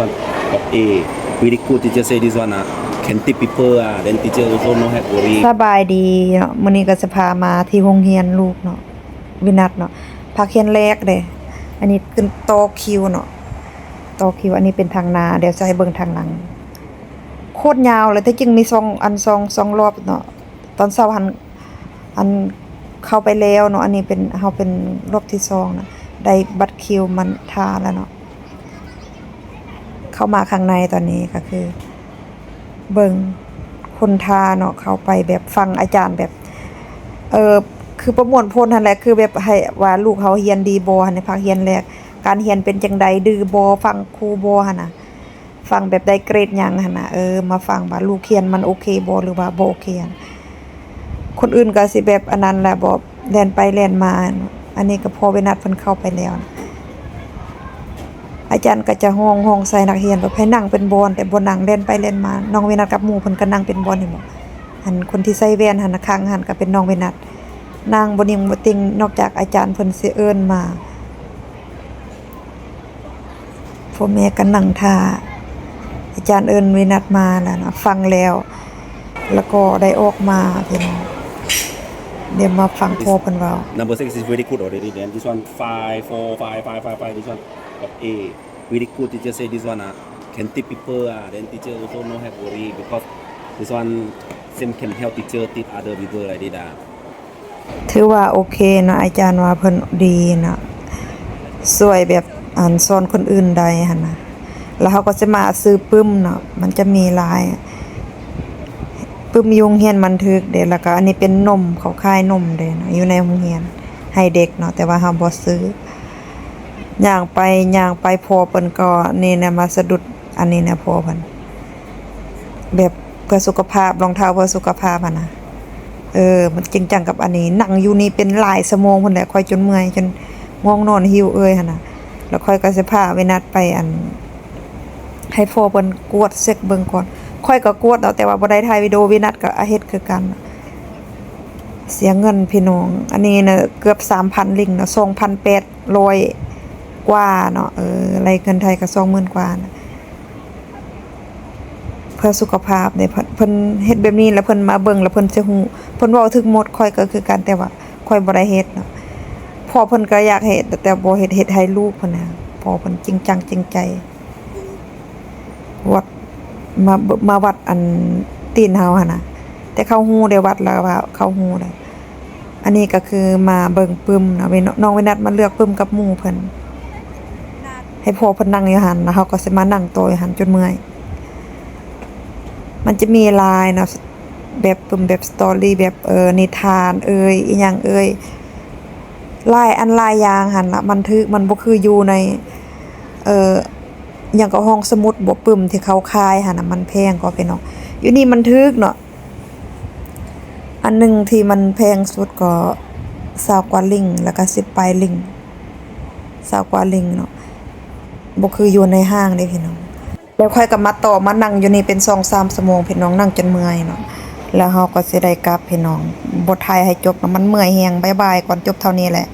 But, eh, very good teacher say this one, ah, can tip people, ah, then teacher also no have worry. ສະບາຍດີເນາະ, ມື້ນີ້ກໍຊິພາມາທີ່ໂຮງຮຽນລູກເນາະ, ວິນັດເນາະ, ພາກຮຽນແລກເດ້. ອັນນີ້ຂຶ້ນຕໍ່ຄິວເນາະ, ຕໍ່ຄິວ. ອັນນີ້ເປັນທາງໜ້າ, ດຽວຈະໃຫ້ເບິ່ງທາງຫຼັງ. ໂຄດຍາວເລີຍ, ແທ້ຈິງມີສອງອັນ, ສອງ, ສອງລອບເນາະ. ຕອນເຊົ້າຫັ້ນ ອັນເຂົ້າໄປແລ້ວເນາະ, ອັນນີ້ເປັນ, ເຮົາເປັນລອບທີສອງນະ, ໄດ້ບັດຄິວມາຖ້າແລ້ວເນາະ. ເຂົ້າມາຂ້າງໃນຕອນນີ້ກໍຄືເບິ່ງຄົນຖ້າເນາະ, ເຂົ້າໄປແບບຟັງອາຈານແບບ ເອີ ຄືປະມວນຜົນຫັ້ນແຫຼະ, ຄືແບບໃຫ້ວ່າລູກເຮົາຮຽນດີບໍ່ຫັ້ນ, ໃນພາກຮຽນແລກ ການຮຽນເປັນຈັ່ງໃດ, ດື້ບໍ່, ຟັງຄູບໍ່ຫັ້ນນະ. ຟັງແບບໄດ້ເກຣດຫຍັງຫັ້ນນະ, ເອີ ມາຟັງວ່າລູກຮຽນມັນໂອເຄບໍ່ ຫຼືວ່າບໍ່ໂອເຄຫັ້ນ. ຄົນອື່ນກໍຊິແບບອັນນັ້ນແຫຼະ, ບໍ່ແລ່ນໄປແລ່ນມາ. ອັນນີ້ກໍພໍ່ເວນັດເພິ່ນເຂົ້າໄປແລ້ວ, ອາຈານກໍຈະຮ້ອງ, ຮ້ອງໃສ່ນັກຮຽນແບບໃຫ້ນັ່ງເປັນບ່ອນ, ແຕ່ບໍ່ນັ່ງ, ແລ່ນໄປແລ່ນມາ. ນ້ອງເວນັດກັບໝູ່ເພິ່ນກໍນັ່ງເປັນບ່ອນ, ເຫັນບໍ່? ອັນຄົນທີ່ໃສ່ແວ່ນຫັ້ນນະ, ຂ້າງຫັ້ນກໍເປັນນ້ອງເວນັດ, ນັ່ງບໍ່ນິ່ງບໍ່ເຕັງ, ນອກຈາກອາຈານເພິ່ນຊິເອີ້ນມາ. ພໍ່ແມ່ກໍນັ່ງຖ້າອາຈານເອີ້ນເວນັດມາແລ້ວນະ, ຟັງແລ້ວ ແລ້ວກໍໄດ້ອອກມາ. ເປັນ, ດຽວມາຟັງພໍ່ເພິ່ນເວົ້າ. Number six is very good already. Then this one, five, four, five, five, five, five. This one, but, eh, very good teacher say this one, ah, can tip people, ah, then teacher also no have worry because this one same can help teacher tip other people like this, ah. ຖືວ່າໂອເຄເນາະ, ອາຈານວ່າເພິ່ນດີເນາະ, ຊ່ວຍແບບ ອັນ ສອນຄົນອື່ນໄດ້ຫັ້ນນະ. ແລ້ວເຮົາກໍຊິມາຊື້ປຶ້ມເນາະ, ມັນຈະມີຫຼາຍປຶ້ມຢູ່ໂຮງຮຽນບັນທຶກເດ້. ແລ້ວກໍອັນນີ້ເປັນນົມ, ເຂົາຂາຍນົມເດ້ເນາະ ຢູ່ໃນໂຮງຮຽນໃຫ້ເດັກເນາະ, ແຕ່ວ່າເຮົາບໍ່ຊື້. ຍ່າງໄປຍ່າງໄປ ພໍ່ເພິ່ນກໍນີ້ນະ ມາສະດຸດອັນນີ້ນະ ພໍ່ເພິ່ນ ແບບເພື່ອສຸຂະພາບ, ລອງເທົ້າເພື່ອສຸຂະພາບຫັ້ນນະ. ເອີ ມັນຈິງຈັງກັບອັນນີ້. ນັ່ງຢູ່ນີ້ເປັນຫຼາຍຊົ່ວໂມງພຸ້ນແຫຼະ, ຂ້ອຍຈົນເມື່ອຍ, ຈົນງ່ວງນອນຫິວເອີຍຫັ້ນນະ. ແລ້ວຂ້ອຍກໍຊິພາເວນັດໄປ ອັນ ໃຫ້ພໍ່ເພິ່ນກວດເຊັກເບິ່ງກ່ອນ. ຂ້ອຍກໍກວດເອົາ, ແຕ່ວ່າບໍ່ໄດ້ຖ່າຍວິດີໂອ, ເວນັດກໍເຮັດຄືກັນ. ເສຍເງິນພີ່ນ້ອງ, ອັນນີ້ນະເກືອບສາມພັນລິງເນາະ, ສອງພັນແປດຮ້ອຍກວ່າເນາະ. ເອີ ໄລ່ເງິນໄທກໍສອງໝື່ນກວ່ານະ. ເພື່ອສຸຂະພາບເດ້. ເພິ່ນ ເພິ່ນເຮັດແບບນີ້ ແລ້ວເພິ່ນມາເບິ່ງ ແລ້ວເພິ່ນຊິຮູ້, ເພິ່ນເວົ້າຖືກໝົດ. ຂ້ອຍກໍຄືກັນ, ແຕ່ວ່າຂ້ອຍບໍ່ໄດ້ເຮັດເນາະ. ພໍ່ເພິ່ນກໍຢາກເຮັດ ແຕ່ບໍ່ເຮັດ, ເຮັດໃຫ້ລູກເພິ່ນນະ. ພໍ່ເພິ່ນຈິງຈັງຈິງໃຈ ວັດ ມາ ມາວັດອັນຕີນເຮົາຫັ້ນນະ, ແຕ່ເຂົາຮູ້ເດ້, ວັດແລ້ວວ່າເຂົາຮູ້ເດ້. ອັນນີ້ກໍຄືມາເບິ່ງປຶ້ມນະ, ເວ ນ້ອງເວນັດມາເລືອກປຶ້ມກັບໝູ່ເພິ່ນ, ໃຫ້ພໍ່ເພິ່ນນັ່ງຢູ່ຫັ້ນ ແລ້ວເຮົາກໍຊິມານັ່ງຕໍ່ຢູ່ຫັ້ນຈົນເມື່ອຍ. ມັນຈະມີຫຼາຍເນາະ, ແບບປຶ້ມແບບສະຕໍຣີ ແບບ ເອີ ນິທານເອີຍ ອີ່ຫຍັງເອີຍ, ຫຼາຍອັນຫຼາຍຢ່າງຫັ້ນລະ. ມັນຖືກ, ມັນບໍ່ຄືຢູ່ໃນ ເອີ ຫຍັງກໍຫ້ອງສະໝຸດບໍ ປຶ້ມທີ່ເຂົາຂາຍຫັ້ນນະ, ມັນແພງກວ່າພີ່ນ້ອງ. ຢູ່ນີ້ມັນຖືກເນາະ. ອັນໜຶ່ງທີ່ມັນແພງສຸດກໍຊາວກວ່າລິງ ແລ້ວກໍສິບປາຍລິງ, ຊາວກວ່າລິງເນາະ, ບໍ່ຄືຢູ່ໃນຫ້າງເດ້ພີ່ນ້ອງ. ແລ້ວຂ້ອຍກໍມາຕໍ່ມານັ່ງຢູ່ນີ້ເປັນສອງສາມຊົ່ວໂມງພີ່ນ້ອງ, ນັ່ງຈົນເມື່ອຍເນາະ. ແລ້ວເຮົາກໍຊິໄດ້ກັບພີ່ນ້ອງ, ບໍ່ຖ່າຍໃຫ້ຈົບເນາະ, ມັນເມື່ອຍແຮງ. ບາຍບາຍກ່ອນ, ຈົບເທົ່ານີ້ແຫຼະ.